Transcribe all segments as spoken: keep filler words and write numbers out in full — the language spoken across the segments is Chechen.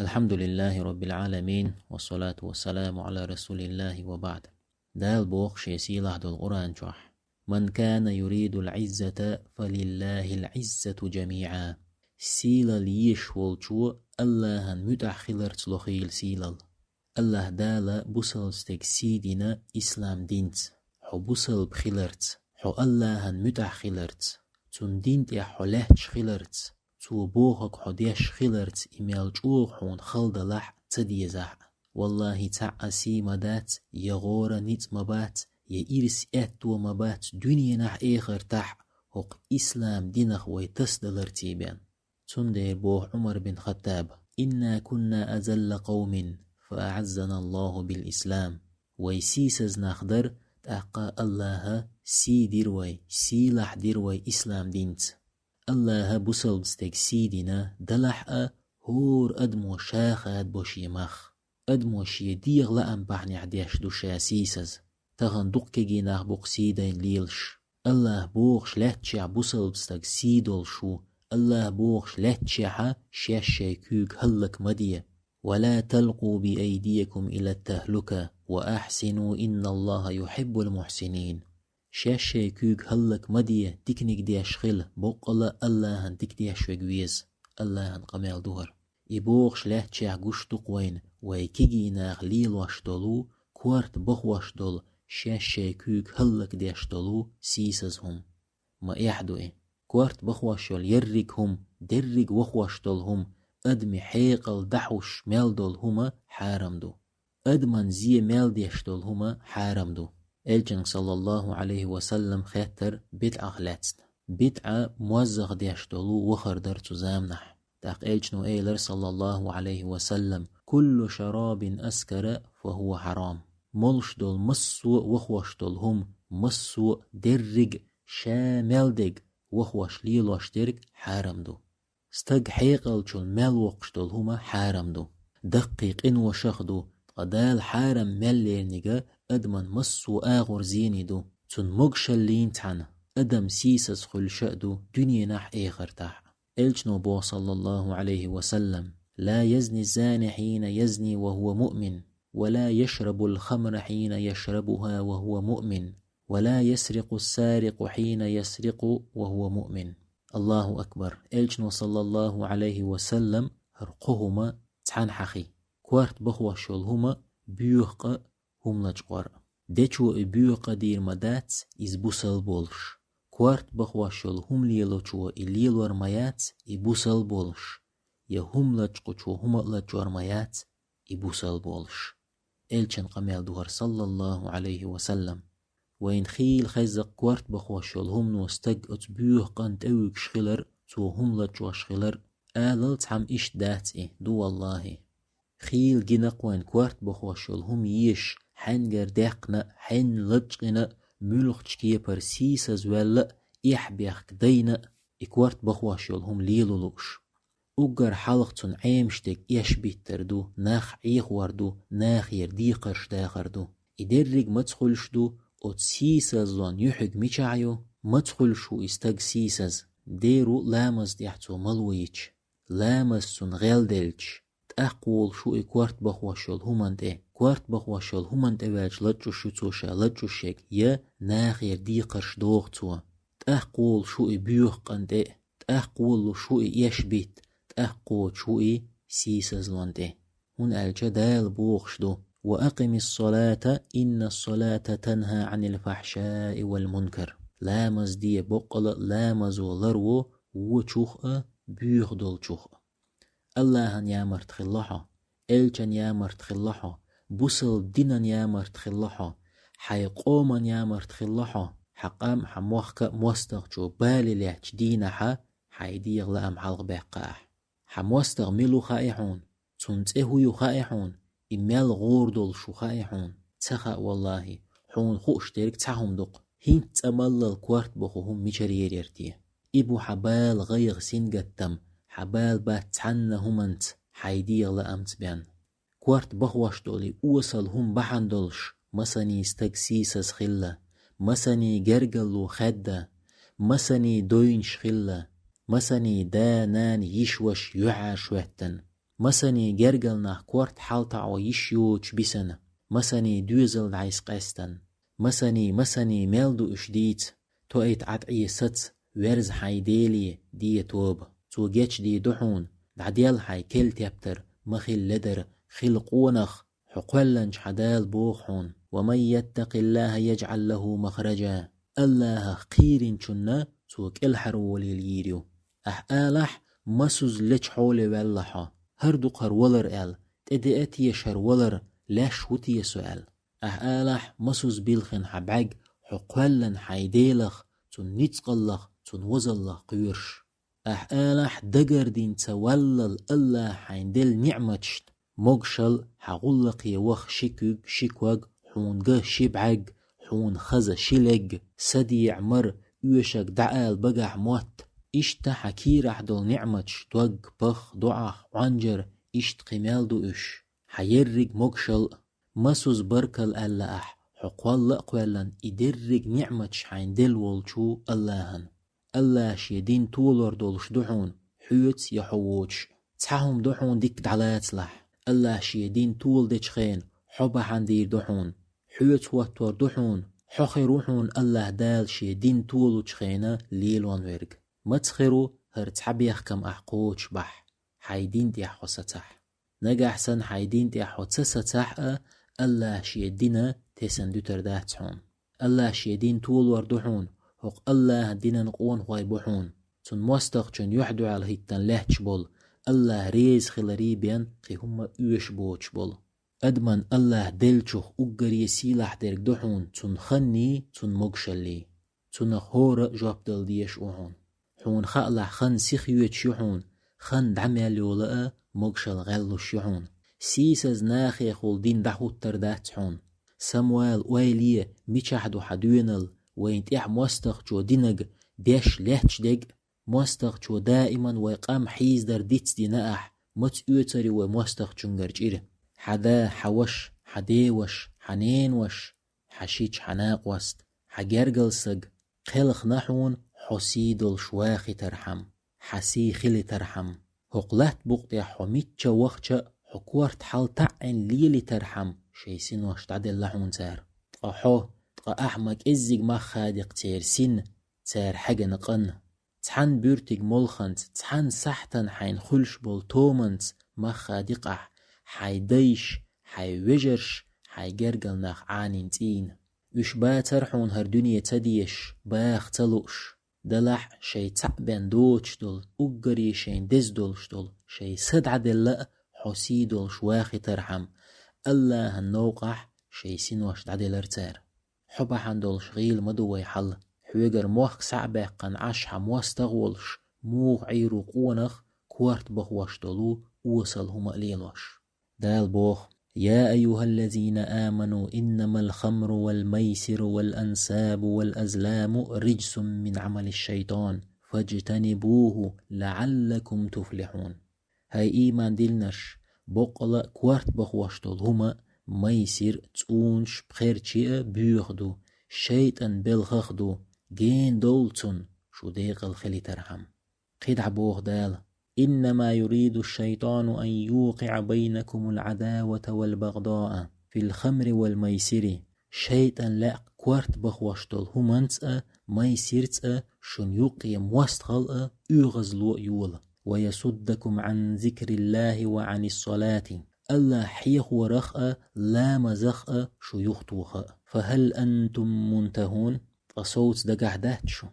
الحمد لله رب العالمين، والصلاة والسلام على رسول الله وبعد. Дала боху шен сийлахь долу Къуръан чохь: «من كان يريد العزة فلله العزة جميعا». Сийлалла езаш волчо Аллахьан муьтӀахь хиларца лохийла сийлалла. Аллахь Дала бусалба стеган сий дина ислам динца, хьо бусалба хиларца, хьо Аллахьан муьтӀахь хиларца, цуьнан дин тӀехь хьо лаьтташ хиларца, цо бохург хьо деш хиларца и мел чӀогӀа хьуна хала далахь а, ца дезахь а. Валлахьи, цхьа а сий ма дац, я гӀора ницкъ ма бац, я ирс аьтто ма бац дуьненахь а, эхартахь а хӀокху ислам динах вай тасадаларца бен. Цундела боху Ӏумар бин Хаттаба: «إنا كنا أذل قوم فأعزنا الله بالإسلام». Вай сийсаз нах дара, тӀаккха Аллахьа сий дира вай, сийлахь дира вай ислам динца. Аллахьа бусалба стеган сий дина, далахь а, хӀора адамо ша хадабо шен мах. Адамо шен дегӀан лаам бахьанехь деш ду ша сийсаз. Тахана дукха кегий нах бу-кх сий дайна лелаш. Аллахьа бохуш лаьттачохь бусалба стаг сий долуш ву, Аллахьа бохуш лаьттачохьа шаьш шайн куьйга хӀаллак ма де. «ولا تلقوا بأيديكم إلى التهلكة وأحسنوا إن الله يحب المحسنين». Шаьш шайн куьйга хӀаллак ма де, диканиг деш хила, боккъала Аллахьан дика деш верг веза. Аллахьан къамел ду хӀара. И бохуш лаьттачохь гуш ду-кх вайна, вай кегий наха лелош долу, корта бахош долу, шаьш шайн куьйга хӀаллак деш долу сийсаз хӀума. Ма эхь ду и. Корта бахош йолу ерриг хӀума, дерриг вахош долу хӀума, адамийн хьекъал дӀахьуш мел долу хӀума хьарам ду. Адаман зен мел деш долу хӀума хьарам ду. Элчанга, саллаллаху Ӏалайхи ва саллам, хеттара бидӀах лаьцна. БидӀа моззах деш долу вахар дара цу заманахь. ТӀаккха Элчано элира, саллаллаху Ӏалайхи ва саллам: «كل شراب أسكر فهو حرام». Молуш долу массо а вахош долу хӀума, массо а, дерриг а ша мел дерг вахош лелош дерг хьарам ду. Стаг хьекъалчун мел воккхуш долу хӀума хьарам ду. Даккхий къиношах а ду, ткъа Дала хьарам мел лерниг а адаман массо а агӀор зене ду. Цунна могушаллин цхьаьна адам сийсаз хуьлуш а ду дуьненахь а, эхартахь а. Элчано боху, саллаллаху Ӏалайхи ва саллам: «لا يزني الزاني حين يزني وهو مؤمن، ولا يشرب الخمر حين يشربها وهو مؤمن، ولا يسرق السارق حين يسرق وهو مؤمن». Аллаху акбар! Элчано, саллаллаху Ӏалайхи ва саллам, хӀара кхо хӀума цхьаьна хьахи: корта бахош йолу хӀума, боьха къа, хӀума лачкъор а. Дечо и боьха къа дийр ма дац, иза бусалба волуш. Корта бахош йолу хӀума лелочо и лелор ма яц, и бусалба волуш. Я хӀума лачкъочо хӀума а лачкъор ма яц, и бусалба волуш. Элчан къамел ду хӀара, саллаллаху Ӏалайхи ва саллам. Вайна хийла хезза-кх корта бахош йолу хӀумано стаг оцу боьха къана тӀевуьгуш хилар, цо хӀума лачкъош хилар. Алал цхьамма иштта дац и, ду валлахи. Хийла гина-кх вайна корта бахош йолу хӀума езаш, хьаьнгара даьккхина а, хьенна лачкъийна а, муьлххачу кепара сийсазваьлла а, эхь-бехк дайна а, и корта бахош йолу хӀума лело лууш. Уггар хьалха цунна Ӏемаш дерг эшбиттар ду, нах Ӏехор ду, нахера декхарш дахар ду. И дерриг маца хуьлуш ду, оцу сийсазлон юьхьиг мичахь ю? Маца хуьлуш ву и стаг сийсаз? Дера ву ламаз тӀехь цо мало йича. Ламаз цунна гӀелделча, тӀаккха волуш ву и корта бахош йолу хӀуманна тӀе. Корта бахош йолу хӀуманна тӀе ваьлча лачкъуш ю цо ша лачкъуш ерг, я нахера декхарш доху цо. ТӀаккха волуш ву и боьха къан тӀе, тӀаккха волуш ву и эшбитта, тӀаккха кхочуш ву и сийсазлон тӀе. ХӀунда аьлча Дала бохуш ду: «وأقم الصلاة إن الصلاة تنهى عن الفحشاء والمنكر». Ламаз де, боккъала а ламазо ларво вочух а, боьха долчух а. Аллахьан ямарта хилла хьо, элчан ямарта хилла хьо, бусалба динан ямарта хилла хьо, хьайн къоман ямарта хилла хьо, хьан къам а, хьан мохк а мостагӀчо бале лаьттачу дийнахьа хьайн дегӀан лаам хьалха баьккха ахь. Хьан мостагӀа мила ву хаьа хьуна, цунна цӀе хӀун ю хаьа хьуна, и мел гӀора долуш ву хаьа хьуна. Ца хаьа, валлахи, хьуна хууш дерг цхьа хӀума ду-кх: хӀинца цкъа маллал корта бахо хӀума мичара ер яра те? И бу хьан бала гӀайгӀа, сингаттам, хьан бала бац цхьанна хӀуманца, хьайн дегӀан лаамца бен. Корта бахош долу и осал хӀума бахьана долуш, масане стаг сийсаз хилла, масане гергарло хаьдда, масане дойнаш хилла, масане да-нана, йиш-ваша юьхьӀаьржа хӀоьттина. Масане гергал нах корта хьалтаӀо йиш йоцуш бисана, масане доьзал дӀайса къаьстан. Масане, масане мел ду уьш дийца, тоайта Ӏа тӀе саца, верза хьайн Деле, де тоба. Цо гечдийр ду хьуна, дӀаделла хьайн кел тептар, ма хила ледар, хила къонах, хьо кхоьллинчу хьан Дала боху хьуна: «Ва ман яттакъиллаха яжӀал лаху махража». Аллахах кхийринчунна цо кӀелхьарволийла йийр ю. Ахьа алахь, масузза лечу хьоле ваьлла хьо, хӀара ду-кх хӀара валар аьлла, тӀедеа теша хӀара валар, лаьш ву те со аьлла. Ахьа алахь, масузза билхина хьан бӀаьрг, хьо кхоьллина хьайн Делах, цуьнан ницкъаллах, цуьнан возаллах кхоьруш. Ахьа алахь, дагардина ца валлал Аллаха хьайна делла ниӀматашна, могушалла, хьан гӀуллакхе ваха ши куьг, ши ког, хьуна ган ши бӀаьрг, хьуна хаза ши лерг, садеӀа мара, оьшург дӀаала багахь мотт. Иштта хьан кийрахь долу ниӀматаш: дог, пах, доӀах, Ӏонжар, иштта кхин мел ду уьш. Хьан ерриг могушалла а, масузза баркалла аьлла ахь, хьо кхолла а кхоьллина, и дерриг ниӀматаш хьайна делла волчу Аллахана. Аллаха шен дин толор долуш ду хьуна, хьоьца я хьо воцуш а. Цхьа хӀума ду хьуна дика дӀалацалахь. Аллаха шен дин толадечу хенахь хьо бахьана дийр ду хьуна. Хьоьца хӀоттор ду хьуна, хьо хир ву хьуна Аллаха Дала шен дин толучу хенахь лелон верг. Маца хир ву хӀара цхьа бехкам ахь кхочушбахь, хьайн дин тӀехь хьо сацахь? Нагахь санна хьайн дин тӀехь хьо ца сацахь а, Аллаха шен дина тесна дуьтур дац хьуна. Аллаха шен дин толор ду хьуна, хӀокху Аллахан динан къонахой бу хьуна, цуьнан мостагӀчун юьхь-дуьхьал хӀиттина лаьтташ болу, Аллаха реза хиларе бен кхин хӀумма оьшуш боцуш болу. Адаман Аллаха деллачух уггаре сийлахь дерг ду хьуна цуьнан ханний, цуьнан могушаллий. Цунах хӀора а жоп дала дезаш ву хьуна. Хьуна хаалахь, хан сиха йоьдуш ю хьуна, хан дӀа мел йолу а, могушалла гӀеллуш ю хьуна. Сийсаза нахехула дин дӀахӀуттур дац хьуна. Самавала, ойла е, мичахь ду хьан доьналла, вайна тӀехь мостагӀчо динарг деш лаьтташ дерг а. МостагӀчо даиман вай къам хьийзадар дицдина ахь, маца оьцур ю вай мостагӀчуьнгара чӀир? Хьан да, хьан ваша, хьан деваша, хьан ненаваша, хьан шича, хьан накъост, хьан гергал саг, кхелхина хьуна хьо сий долуш вахийтархьама, хьан сий хилийтархьама. ХӀокху латта букъа тӀехь хьо мичча вахча а, хьо корта хьал таӀийна лелийтархьама, шайн синош дӀаделла хьуна цара. Ткъа хьо, ткъа ахь ма кӀеззиг мах хадийкх церан син, цара хьегна къан. Цхьана буьртиг молханца, цхьана сахьтана хьайна хуьлуш болу томанца мах хадийкх ахь, хьайн дайша, хьайн вежарша, хьайн гергал нах Ӏанийна цӀийна. Уьш бацара хьуна хӀара дуьне ца дезаш, баха ца лууш. Делахь а шайн цхьаъ бен доцуш долу, уггаре шайна деза долуш долу, шайн са дӀаделла а, хьо сий долуш вахийтархьама, Аллахьан новкъахь шайн синош дӀаделира цара. Хьо бахьана долуш гӀийла ма ду вай хьал. Хьоьгара мохк схьа а баьккхина Ӏаш хьан мостагӀа волуш, муха Ӏийр ву къонах, корта бахош долу осал хӀума а лелош. Дала боху: «Я айюхаллазина аману, иннамал хамру вал майсиру вал ансабу вал азламу риджсум мин Ӏамалиш шайтан, фаджтанибуху лаӀаллакум туфлихьун». ХӀай ийман диллинарш, боккъала а корта бахош долу хӀума а, майсир а, цӀунаш а, пхерчий а боьха ду, шайтӀан белхах а ду, гена довла цунна, шу декъала хилийтархьама. КхидӀа боху Дала: «Иннама юриду шайтану ан юкъиӀа байнакумул Ӏадавата вал багъдаа фил хамри вал майсири». ШайтӀан лаьа корта бахош долу хӀуманца а, майсирца а шуна юккъе мостагӀалла а, оьгӀазло а йола. «Ва ясуддакум Ӏан зикриллахи ва Ӏанис салати». Аллах хьехорах а, ламазах а шу юхатоха а. «Фа хӀал антум мунтахун?» Ткъа совца дагахь дац шу?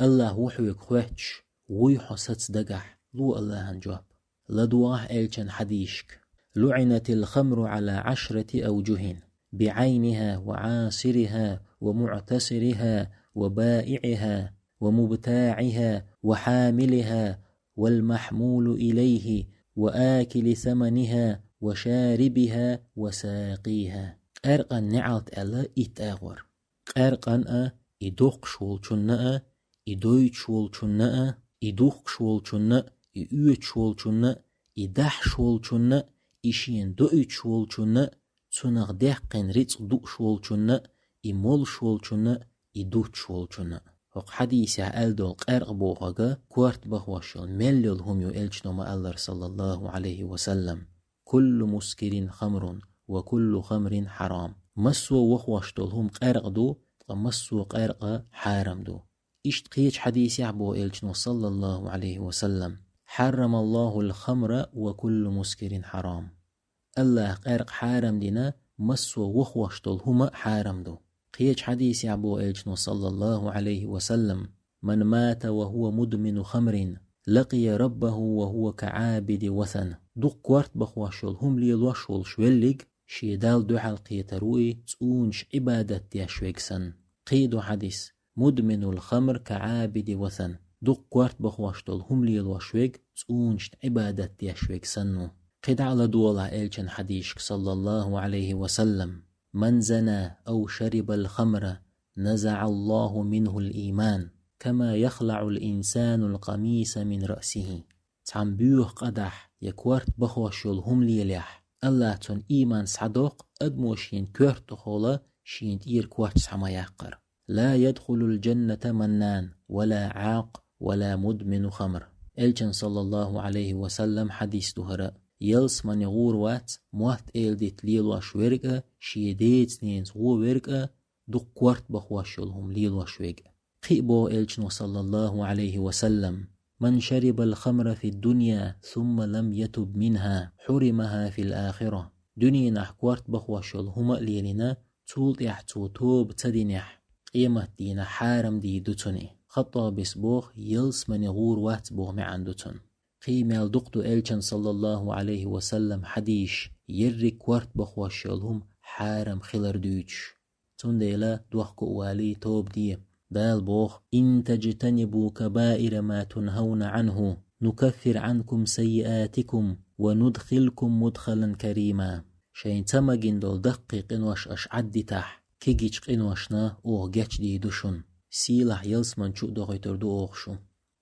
Аллах ву хьоьга хоьттуш, вуй хьо саца дагахь, ло Аллахьан жоп. ЛадогӀахь элчан хьадисашка: «ЛуӀинатил хамру Ӏала Ӏашрати авжухин: биӀайниха ва Ӏасириха ва муӀтасириха ва баиӀиха ва мубтаӀиха ва хьамилиха вал махьмулу илайхи ва акили саманиха ва шарибиха ва сакъиха». Къаьркъан неӀалт аьлла итт агӀор. Къаьркъан а, и доккхуш волчунна а, и дойтуш волчунна а, и духкуш волчунна а, и оьцуш волчунна а, и дахьаш волчунна а, и шена доуьйтуш волчунна а, цунах даьккхина рицкъ дууш волчунна а, и молуш волчунна а, и дуттуш волчунна а. ХӀокху хьадисехь аьлла долу къаьркъа бохург корта бахош йолу мел йолу хӀума ю, элчано ма-аллара, саллаллаху Ӏалайхи ва саллам: «Куллу мускирин хамрун, ва куллу хамрин хьарам». Массо а вахош долу хӀума къаьркъа ду, ткъа массо а къаьркъа хьарам ду. Иштта кхечу хьадисехь боху элчано, саллаллаху Ӏалайхи ва саллам: «Хьаррамаллахул хамра ва куллу мускирин хьарам». АллахӀа къаьркъа хьарам дина, массо а вахош долу хӀума а хьарам ду. Кхечу хьадисехь боху элчано, саллаллаху Ӏалайхи ва саллам: «Ман мата ва хӀува мудмину хамрин, лакъия раббаху ва хӀува каӀабиди васан». Дукха корта бахош йолу хӀума лелош волуш веллиг, шен Далла дуьхьал кхетар ву и, цӀунаш Ӏибадат деш верг санна. Кхин а ду хьадис: «Мудминул хамр каӀабиди васан». Дукха корта бахош долу хӀума лелош верг цӀунашна Ӏибадат деш верг санна ву. КхидӀа а ладогӀалахь элчан хьадисашка, саллаллаху Ӏалайхи ва саллам: «Ман зана ав шарибал хамра, назаӀаллаху минхул ийман, кама яхлаӀул инсанул къамиса мин раъсихи». Цхьамма боьха къа дахь я корта бахош йолу хӀума лелахь, АллахӀа цунна ийман схьадоккху, адамо шен коьрта тӀехула шен тӀера корта схьа ма яккхара. «Ла ядхулул джанната маннан, ва ла Ӏакъ, ва ла мудмину хамр». Элчан, саллаллаху Ӏалайхи ва саллам, хьадис ду хӀара: «Ялсамане гӀур вац мотт эладита лелош верг а, шен деца-ненаца гӀо верг а, дукха корта бахош йолу хӀума лелош верг а». Кхин а боху элчано, саллаллаху Ӏалайхи ва саллам: «Ман шарибал хамра фид дунья, сумма лам ятуб минха, хьуримаха фил ахира». Дуьненахь корта бахош йолу хӀума а лелийна, цул тӀаьхьа цо тоба ца динехь, къематдийнахь хьарам дийр ду цунна и. Хаттабис боху: «Ялсамане гӀур вац» боху маьӀна ду цунна. Кхин мел дукха ду элчан, саллаллаху Ӏалайхи ва саллам, хьадисаш, ерриг корта бахош йолу хӀума хьарам хилар дуьйцуш. Цундела дохко а валий, тоба де. Дала боху: «Ин таджтанибу кабаира ма тунхавна Ӏанху, нукаффир Ӏанкум саййиатикум, ва нудхилкум мудхалан карима». Шайна ца магийна долу даккхий къинош аша Ӏаддитахь, кегийчу къиношна оха гечдийр ду шуна. Сийлахь ялсамани чу а дохуьйтур ду оха шу.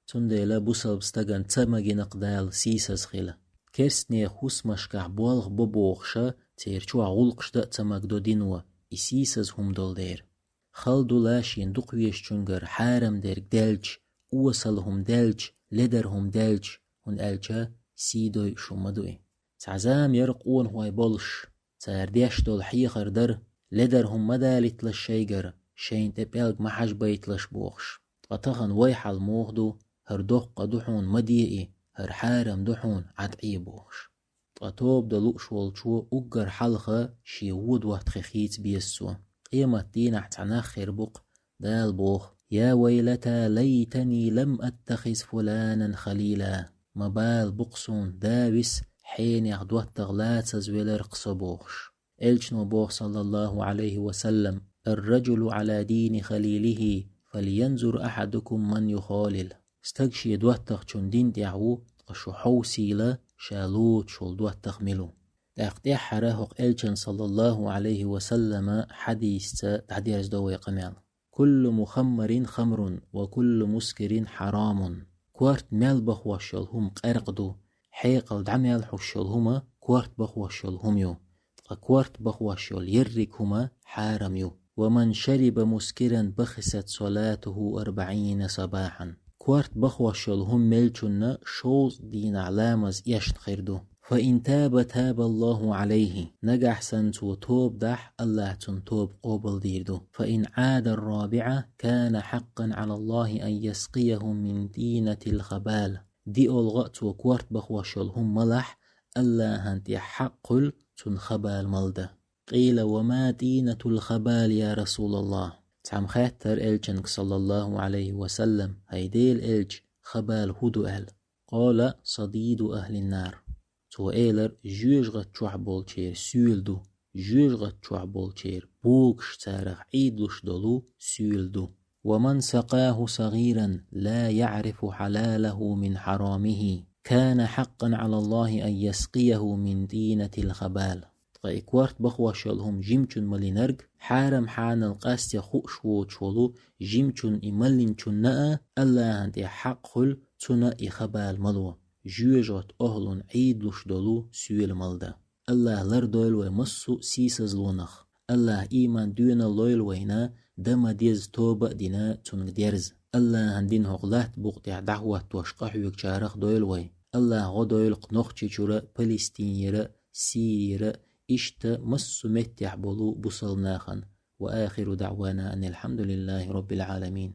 Цундела бусалба стагана ца магийна-кх Дала сийсаза хила. Керстанех хӀусамашкахь болх бо бохуша, церан чохь гӀуллакхаш дан а ца магадо дино, и сийсаза хӀума долу дера. Хала ду ла шена дукха везачуьнгара хьарам дерг даьлча, осал хӀума даьлча, ледар хӀума даьлча, хӀунда аьлча сий дойуш хӀума ма ду и. Цхьа зама яра къонахой болуш, цара деш долу хьехар дара: «Ледар хӀума ма далийталаш шайгара, шайна тӀе пӀелг ма хьажбайталаш», – бохуш. Ткъа тахана вай хьал муха ду: «ХӀара доккха ду хьуна, ма де и, хӀара хьарам ду хьуна, Ӏад Ӏе», – бохуш. Ткъа тоба дан лууш волчо уггар хьалха шен вон доттагӀий хийца беза цо. Къематдийнахь цхьа нах хир бу-кх, Дала боху: «Я вайлата лайтани лам аттахиз фуланан халила». Ма бала бу-кх суна, да вис, хьенех доттагӀа лацаза велара-кх со, бохуш. Элчано боху, саллаллаху Ӏалайхи ва саллам: «Ар-раджулу Ӏала дини халилихи, фалянзур ахьадукум ман юхалил». Стаг шен доттагӀчун дин тӀехь ву, ткъа шу хьовсийла, ша лоцуш волу доттагӀа мила ву. ТӀаккха тӀаьххьара хӀокху элчан, саллаллаху Ӏалайхи ва саллама, хьадисца дӀадерзадо вай къамел. «Куллу мухаммарин хамрун ва куллу мускирин хьарамун». Корта мел бахош йолу хӀума къаьркъа ду, хьекъал дӀа мел хьуш йолу хӀума корта бахош йолу хӀума ю, ткъа корта бахош йолу ерриг хӀума хьарам ю. «Ва ман шариба мускиран бахисат салатуху арбаӀина сабахьан». Корта бахош йолу хӀума мелчунна шовзткъа дийнахь ламаз эшна хир ду. «Фа ин таба, таба Аллаху Ӏалайхи». Нагахь санна цо тоба дахь, АллахӀа цуьнан тоба къобалдийр ду. «Фа ин Ӏада ар-рабиӀа, кана хьаккъан Ӏала Аллахи ан яскъияху мин тӀинатил хабал». ДиъолгӀа а цо корта бахош йолу хӀума малахь, АллахӀан тӀехь хьакъ хуьлу цунна хабал малдан. «Къийла: ва ма тӀинатул хабал, я Расулаллах?» Цхьамма хаьттара элчанга, саллаллаху Ӏалайхи ва саллам: «ХӀай Делан элча, хабал хӀун ду?» – аьлла. «Къала: садиду ахлин нар». Цо элира: «ЖоьжагӀат чохь болчеран суьйла ду, жоьжагӀат чохь болчеран богуш, царах Ӏийдалуш долу суьйла ду». «Ва ман сакъаху сагъиран ла яӀрифу хьалалаху мин хьарамихи, кана хьаккъан Ӏала Аллахи ан яскъияху мин тӀинатил хабал». Ткъа и корта бахош йолу хӀума жимачунна малийнарг, хьарам-хьанал къастех хууш воцуш волу жимачунна и маллинчунна а, АллахӀан тӀехь хьакъ хуьлу цунна и хабал мало, жоьжагӀат охьалун Ӏийдалуш долу суьйла малдан. АллахӀа лардойла вай массо а сийсазлонах. АллахӀа ийман доьналла лойла вайна, дан ма-дезза тоба а дина, цуьнга дерза. Аллахьан дин хӀокху латта букъа тӀехь дӀахӀоттош къахьоьгучарах дойла вай. Аллахь гӀо дойла кху Нохчийчуьра, Палестинера, Сирера, иштта массо а меттехь болу бусалба нахана. Ва ахиру даъвана анил хьамдулиллахи роббил Ӏаламин.